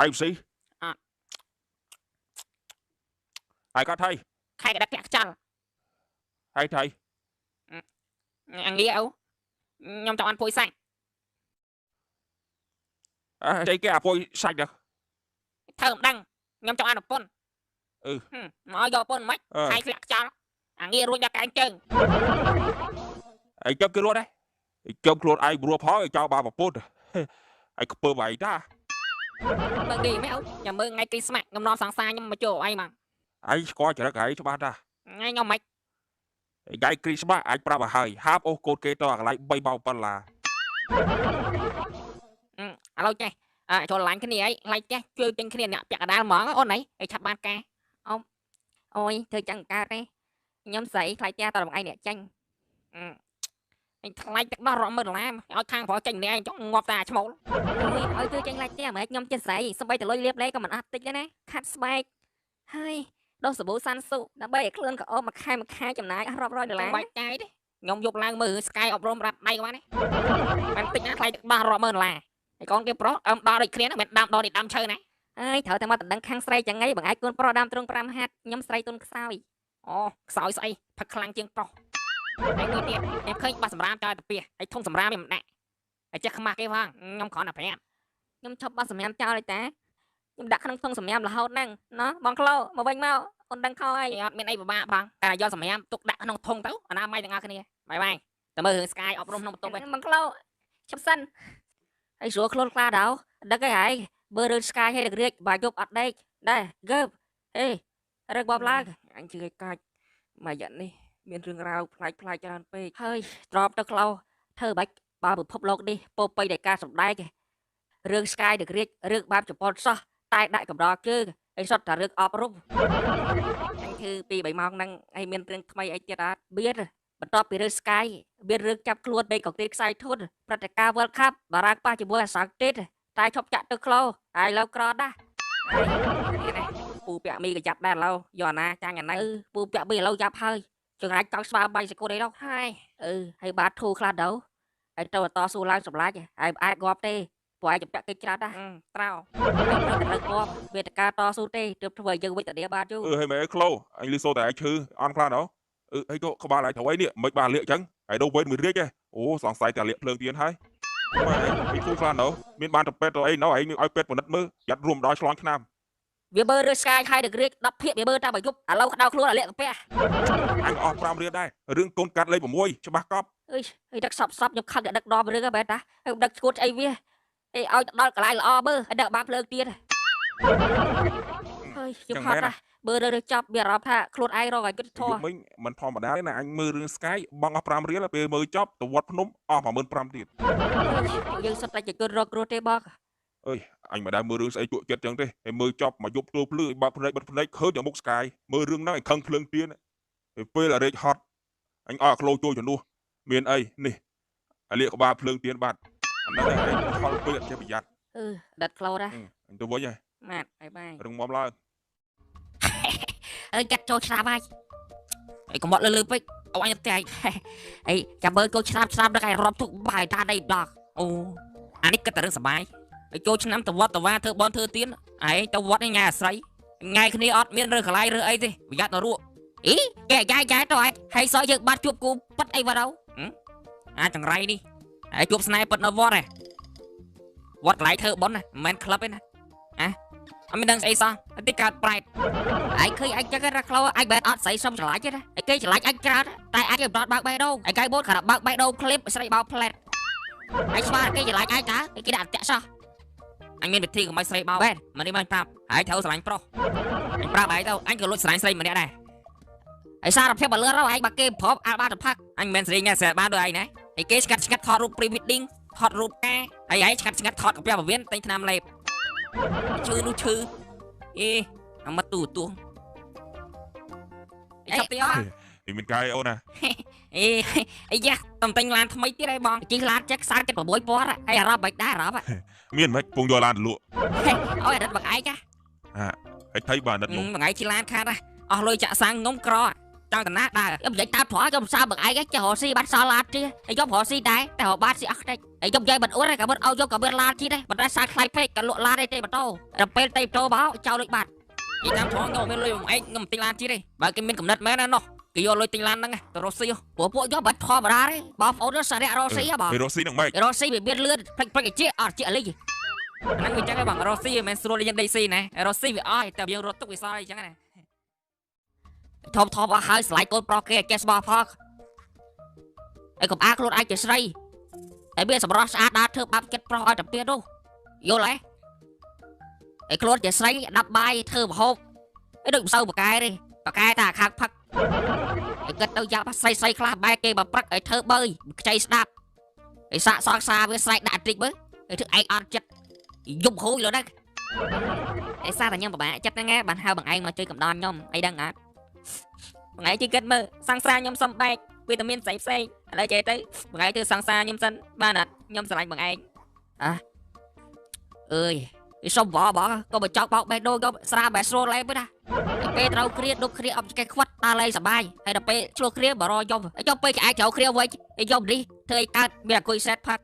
ឯងស៊ី អត់ ហើយក៏ថៃ ខែកដឹកលាក់ខ្យល់ ហើយថៃ អងាឪខ្ញុំចង់អានភួយសាច់ អើចៃគេអាពុយសាច់ដល់ ធ្វើមិនដឹងខ្ញុំចង់អានប្រពន្ធ អឺ មកឲ្យយកប្រពន្ធមិន អឺ ខែធ្លាក់ខ្យល់អាងារួចដល់កែងជើង ឯងចាប់គេរត់ដែរឯងចាប់ខ្លួនឯងព្រោះផងឯងចោលបាប្រពន្ធឯងខ្ពើមឯងតា មើលនេះមែនអូខ្ញុំមើលថ្ងៃគ្រីស្មាស់ខ្ញុំនាំសង្សារខ្ញុំមកចូលឯងមក ឯងស្គាល់ចរិតឯងច្បាស់តា ថ្ងៃខ្ញុំមិន ថ្ងៃគ្រីស្មាស់ឯងប្រាប់ឲ្យហើយហាបអូសកូនគេទៅអាកន្លែង3ម៉ោងប៉ុណ្ឡា ឥឡូវចេះអើចូលឡាញគ្នាអីឡៃចេះជួយទិញគ្នាអ្នកពាក់កណ្ដាលហ្មងអូនអីឲ្យឆាប់បានការអូអូយធ្វើចឹងកើតទេខ្ញុំស្រីថ្លៃផ្ទះតរងឯងអ្នកចាញ់អញថ្លៃទឹកដោះរាប់ម៉ឺនដុល្លារឲ្យខាងប្រុសចេញម្នាក់ឯងចង់ងាប់តាឈ្មោល អូយឲ្យធ្វើចេញឡាច់ផ្ទះហ្មងខ្ញុំចិត្តស្រីសំបីតលុយលៀបលេក៏មិនអត់តិចដែរណាខាត់ស្បែកហើយដោះសាប៊ូសាន់ស៊ុដើម្បីឲ្យខ្លួនក៏អូមួយខែមួយខែចំណាយអស់រាប់រយដុល្លារ បាច់ចាយទេខ្ញុំយកឡើងមើល Sky អប់រំរាប់ដៃក៏បានដែរបានតិចណាថ្លៃទឹកដោះរាប់ម៉ឺនដុល្លារហើយកូនគេប្រុសអឹមដល់ដូចគ្នាហ្នឹងមិនដាំដល់នេះដាំឈើណា អើយត្រូវតែមកដណ្ដឹងខាងស្រីចឹងឯងបងឯងកូនប្រុសដើមទ្រូង5ហាត់ខ្ញុំស្រីទុនខ្សោយ អូខ្សោយស្អីផឹកខ្លាំងជាងប្រុសហើយមួយទៀតខ្ញុំឃើញបាសសម្រាមចោលតាពីហើយធុងសម្រាមវាមិនដាក់ហើយចេះខ្មាស់គេផងខ្ញុំគ្រាន់តែប្រាប់ ខ្ញុំឈប់បោះសម្រាមចោលហើយតាខ្ញុំដាក់ក្នុងធុងសម្រាមរហូតហ្នឹងណោះបងក្លោមកវិញមកអូនដឹងខហើយ អត់មានអីពិបាកផងតែយកសម្រាមទុកដាក់ក្នុងធុងទៅអនាម័យទាំងអស់គ្នាបាយបាយតែមើលរឿង Sky អប់រំក្នុងបន្ទប់វិញ បងក្លោឈប់សិនហើយស្រួលខ្លួនខ្លះដល់ដឹកអីហើយមើលរឿង Sky ឲ្យរាជបាយយប់អត់ដេកដែរកើបអេរើកបបឡើង អញជឿឲ្យកាច់មួយរយៈនេះមានរឿងរ៉ាវប្លែកប្លែកច្រើនពេក ហើយត្រប់ទៅក្លោធ្វើបាច់បើពិភពលោកនេះពោពេញដោយការសម្ដែងរឿង Sky ដឹករាជរឿងបែបជប៉ុនសោះតែដាក់កំដរជើងហើយសុទ្ធតែរឿងអប់រំ អញធ្វើពី3ម៉ោងហ្នឹងហើយមានរឿងថ្មីអីទៀតអត់ មានបន្ទាប់ពីរឿង Sky មានរឿងចាប់ខ្លួននៃកងទានខ្សែធនព្រឹត្តិការណ៍ World Cup បារាំងប៉ះជាមួយអាសង់ទីនតែឈប់ចាក់ទឹកក្លោហើយឡូវក្រណាស់ នេះណាពូពាក់មីក៏ចាប់ដែរឥឡូវយកអាណាចាញ់អាណី អឺពូពាក់មីឥឡូវយ៉ាប់ហើយចង្រៃចង់ស្វាបាយសកលអីដល់ ហើយ អឺហើយបាទធូរខ្លះទៅហើយទៅតស៊ូឡើងសម្លាច់ហើយមិនអាចងាប់ទេព្រោះឯងចម្ពាក់គេច្រើនណាស់ ត្រោ ត្រូវងាប់វេទិកាតស៊ូទេទើបធ្វើឲ្យយើងវិទ្យាបានយូរ អឺហើយមែនក្លោអញលឺសូតែឯងឈឺអន់ខ្លះដល់អឺហើយក៏ក្បាលឯងត្រូវអីនេះមិនបានលាកចឹងហើយដល់វេនមួយរាជឯងអូសង្ស័យតែលាកភ្លើងទៀនហើយម៉ែឯងធូរខ្លះដល់មានបានទៅពេទ្យទៅអីណោះឯងឲ្យពេទ្យពិនិត្យមើលយ៉ាត់រួមដល់ឆ្លងឆ្នាំ វាមើលរឿង Sky ហើយនឹងរាជ10ភាគវាមើលតាមមួយយប់ឥឡូវក្តៅខ្លួនឲ្យលាក់កាពះ អញអស់5រៀលដែររឿងកូនកាត់លេខ6ច្បាស់កប់ អើយហើយដឹកសពសពខ្ញុំខឹងតែដឹកនាំរឿងហ្នឹងមែនតាហើយដឹកឈួតស្អីវាអីឲ្យទៅដល់កន្លែងល្អមើលហើយដឹកបានភ្លើងទៀតហើយខ្ញុំហត់ណាស់មើលរឿងចប់មានអារម្មណ៍ថាខ្លួនឯងរកឲ្យយុត្តិធម៌ យប់មិញមិនធម្មតាទេណាអញមើលរឿង Sky បងអស់5រៀលពេលមើលចប់ទៅវត្តភ្នំអស់15000ទៀត ពួកយើងសុទ្ធតែជាជនរងគ្រោះទេបង អើយអញមិនដែលមើលរឿងស្អីជក់ចិត្តចឹងទេហើយមើលចប់មកយប់ទួលភ្លឺបើកភ្នែកបិទភ្នែកឃើញតែមុខ Sky មើលរឿងហ្នឹងឲ្យខឹងភ្លើងទៀនហើយពេលអារេកហត់អញអស់អាក្លូជួយជំនួសមានអីនេះអាលៀកក្បាលភ្លើងទៀនបាត់អាហ្នឹងឯងខលពេកអត់ចេះប្រយ័ត្ន អឺដិតក្លោណា អញទៅវិញហើយ ម៉ាត់បាយបាយ រឹងមាំឡើង អើយកាត់ចូលឆ្នាំហើយ ហើយកុំបត់លើលើពេកអូអញទៅផ្ទះ អីចាំមើលចូលឆ្នាំឆ្នាំហ្នឹងឯងរាប់ទុកបាយតាដីម្ដង អូអានេះគិតតែរឿងសបាយហើយចូលឆ្នាំទៅវត្តទៅវាធ្វើបន់ធ្វើទៀនឯងទៅវត្តនេះញ៉ែអាស្រីញ៉ែគ្នាអត់មានរើសកន្លែងរើសអីទេប្រយ័ត្នទៅរក់ អីគេយ៉ាយយ៉ាយទៅឯងហើយសោយយើងបាត់ជួបគូប៉ិតអីវ៉ាទៅ អាចង្រៃនេះហើយជួបស្នេហ៍ពិតនៅវត្តហ៎វត្តកន្លែងធ្វើបន់ណាមិនមែនក្លឹបទេណាអាអត់មានដឹងស្អីសោះតិចកើតប្រែត ឯងឃើញឯងចឹងណាក្លោឯងបែរអត់ស្រីសុំឆ្លាញ់ទេណាឯងគេឆ្លាញ់ឯងច្រើនតែឯងគេមិនដល់បើកបេះដូងឯងកៅបូតគ្រាន់តែបើកបេះដូងឃ្លីបស្រីបោផ្លែតឯងស្មានគេឆ្លាញ់ឯងតើគេដាក់អន្ទាក់សោះ អញមានវិធីកុំឲ្យស្រីបោក បែរ មកនេះមកប្រាប់ហើយត្រូវស្រឡាញ់ប្រុសអញប្រាប់ឯងទៅអញក៏លួចស្រឡាញ់ស្រីម្នាក់ដែរ ឯសារភាពបើលឿនទៅឯងបើគេព្រមអាល់បានទៅផឹក អញមិនមែនស្រីញ៉ែស្រីបានដូចឯងណាហើយគេស្កាត់ស្កាត់ថតរូប pre wedding ថតរូបការហើយឯងស្កាត់ស្កាត់ថតកាពះពវៀនតែងថ្នាំលេបឈឺនោះឈឺអេអាមកទូទួងអីចាប់ទៀតអត់ នេះមានកាយអូនណា អេអាយ៉ាតំតែងឡានថ្មីទៀតហើយបង ជិះឡានចឹក46,000ហើយអារម្មណ៍មិនដែរអារម្មណ៍ មានមិនពងយកឡានទៅលក់ អូយអារិតបងឯងចា ហើយថៃបានដិតមក មួយថ្ងៃជិះឡានខាតអស់លុយចាក់សាំងងុំក្រ ចង់តាណាដើរ ខ្ញុំនិយាយតាមត្រង់ខ្ញុំសើបងឯងចេះរកស៊ីបានសល់ឡានទៀតហើយខ្ញុំរកស៊ីដែរតែរកបានស៊ីអស់តិចហើយខ្ញុំនិយាយមិនអួតក៏មិនឲ្យយកក៏មានឡានទៀតដែរប៉ុន្តែសាថ្លៃពេកក៏លក់ឡានទេទេម៉ូតូដល់ពេលទេម៉ូតូមកចោលលុយបាត់ និយាយតាមត្រង់ខ្ញុំមានលុយបងឯងខ្ញុំទិញឡានទៀតទេបើគេមានកំណត់មែនណានោះគេយកលុយទិញឡានហ្នឹងទៅរកស៊ី ព្រោះពួកខ្ញុំមិនធម្មតាទេបងប្អូនសារៈរកស៊ីហ៎បង រកស៊ីហ្នឹងម៉េច រកស៊ីវាមានលឿនផ្លេចផ្លេចជាអត់ជាលី ហ្នឹងវាចឹងឯងបងរកស៊ីមិនមែនស្រួលយើងដីស៊ីណារកស៊ីវាអស់តែយើងរត់ទុកវាសល់អីចឹងណា ធំធំអស់ហើយស្លាយកូនប្រុសគេចេះស្បោះផងហើយកុំអាខ្លួនឯងជាស្រីហើយមានសម្រស់ស្អាតដើរធ្វើបាបចិត្តប្រុសឲ្យតែពៀននោះយល់ទេហើយខ្លួនជាស្រីដាប់បាយធ្វើម្ហូបហើយដូចមិនសូវបកែទេបកែតែខាងផឹកហើយគិតទៅយ៉ាប់ស្រីស្រីខ្លះបែកគេមកព្រឹកឲ្យធ្វើបើខ្ចីស្ដាប់ហើយសាកសងសាវាស្រែកដាក់តិចមើលហើយធ្វើឯងអត់ចិត្តយំហូយលើហ្នឹង ឯសារតែខ្ញុំពិបាកចិត្តហ្នឹងឯងបានហៅបងឯងមកជួយកំដរខ្ញុំអីដឹងអត់បងឯងជួយគិតមើលសង្សារខ្ញុំសំបែកវីតាមីនផ្សេងផ្សេងឥឡូវចេះទៅបងឯងធ្វើសង្សារខ្ញុំសិនបានអត់ខ្ញុំស្រឡាញ់បងឯង អើយវាសុំវបងក៏បើចោកបោកបេះដូងក៏ស្រាបែស្រួលឡែវិញណាពេលត្រូវគ្រាដប់គ្រាអត់ចេះខ្វាត់ដើរលេងសបាយហើយដល់ពេលឆ្លោះគ្រាបរយំហើយចុះពេលឆ្អែតត្រូវគ្រាវិញហើយយំនេះធ្វើឲ្យកើតមានអង្គុយសេតផាត់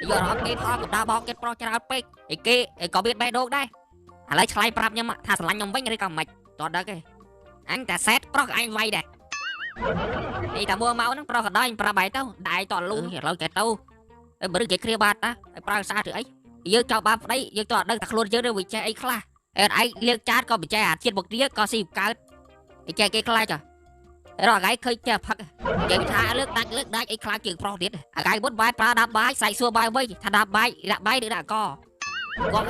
យករំគេផងកំដៅបោកចិត្តប្រុសច្រើនពេកហើយគេក៏មានបេះដូងដែរ ឥឡូវឆ្លើយប្រាប់ខ្ញុំថាស្រឡាញ់ខ្ញុំវិញឬក៏មិន តោះដឹងទេ អញតែសេតប្រុសអញវាយដែរនេះតែមួមកហ្នឹងប្រុសក៏ដល់ប្រាប់បាយទៅដែរតលូឥឡូវចេះទៅហើយបើគេគ្រាបានតាហើយប្រើសារធ្វើអីយើងចង់បានប្តីយើងតើដឹងតែខ្លួនយើងនឹងវាចេះអីខ្លះហើយឯងលាងចានក៏មិនចេះអាជាតិមកទៀតក៏ស៊ីកើតឯចេះគេខ្លាចចារកថ្ងៃឃើញចេះផឹកនិយាយថាលើកដាច់លើកដាច់អីខ្លាចជាងប្រុសទៀតថ្ងៃមុនបាយប្រើដាប់បាយស្អែកសួរបាយវិញថាដាប់បាយដាក់បាយឬដាក់កគាត់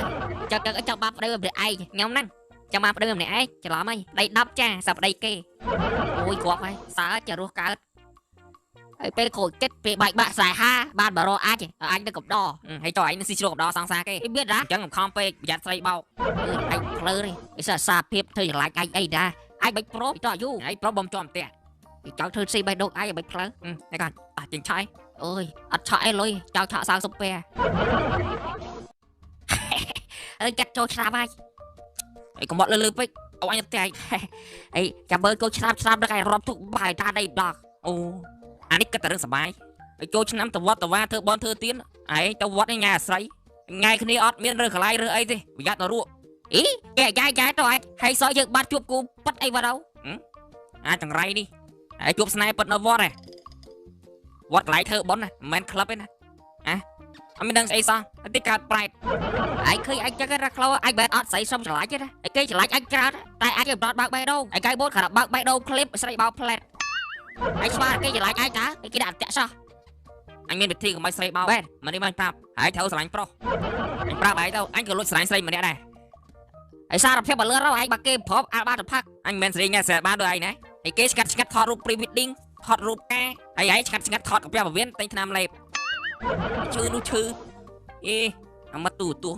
ចឹងចឹងចង់បានប្តីម្នាក់ឯង ខ្ញុំហ្នឹងចាំបានប្តីម្នាក់ឯងច្រឡំហើយប្តី10ចាសាប្តីគេ អូយគ្រាប់ហើយសើจะរស់កើតហើយពេលខូចចិត្តពេលបែកបាក់ស្នេហាបានបរោអាចអញទៅកំដរ ហើយតើឯងនឹងស៊ីជ្រោកកំដរសង្សារគេ មានណា អញ្ចឹងកំខំពេកប្រយ័ត្នស្រីបោក ឯងភ្លើទេឯសាសាភាពធ្វើចម្លាញ់ឯងអីណាឯងមិនព្រមតើយូរ ឯងព្រមបំជាប់ផ្ទះ ចង់ធ្វើស៊ីបេះដូងឯងមិនភ្លើ ឯកអត់ចេញឆាយ អើយអត់ឆក់អីលុយចង់ឆក់សៅសុពែអើយចាត់ចូលឆ្នាំហើយ ឯងកុំបត់លឺលឺពេកអូអញផ្ទះ អីចាំមើលកូនឆ្នាំឆ្នាំដល់ឯងរាប់ទុកបាយតាដីម្ដង អូអានេះគិតតែរឿងសបាយហើយចូលឆ្នាំទៅវត្តទៅវាធ្វើបន់ធ្វើទៀនឯងទៅវត្តនេះញ៉ាអាស្រីញ៉ៃគ្នាអត់មានរើសកន្លែងរើសអីទេប្រយ័ត្នទៅរក់ អីគេយ៉ាយយ៉ាទៅឯងហើយសោយយើងបាត់ជួបគូប៉ិតអីវ៉ាទៅ អាចង្រៃនេះហើយជួបស្នេហ៍ពិតនៅវត្តហ៎វត្តកន្លែងធ្វើបន់ណាមិនមែនក្លឹបទេណាអាអត់មានដឹងស្អីសោះតិចកើតប្រែត ឯងឃើញឯងចឹងណាក្លោឯងបែរអត់ស្អីសុំឆ្លាញ់ទេណាគេឆ្លាញ់ឯងច្រើនតែឯងមិនដល់បើកបេះដូងឯងកែបូនគ្រាន់បើកបេះដូងឃ្លីបស្រីបោផ្លែតឯងស្មានគេឆ្លាញ់ឯងតើគេដាក់តាក់សោះ អញមានវិធីកុំឲ្យស្រីបោបែមកនេះមកប្រាប់ហើយត្រូវស្រឡាញ់ប្រុសអញប្រាប់ឯងទៅអញក៏លួចស្រឡាញ់ស្រីម្នាក់ដែរ ហើយសារភាពបើលឿនរកឯងបើគេព្រមអាល់បានទៅផឹក អញមិនមែនស្រីញ៉ែស្រីបានដូចឯងណាហើយគេស្កាត់ស្កាត់ថតរូប pre wedding ថតរូបការហើយឯងស្កាត់ស្កាត់ថតកាពះពវៀនតែងថ្នាំលេបឈឺនោះឈឺអេអាមកទូទួង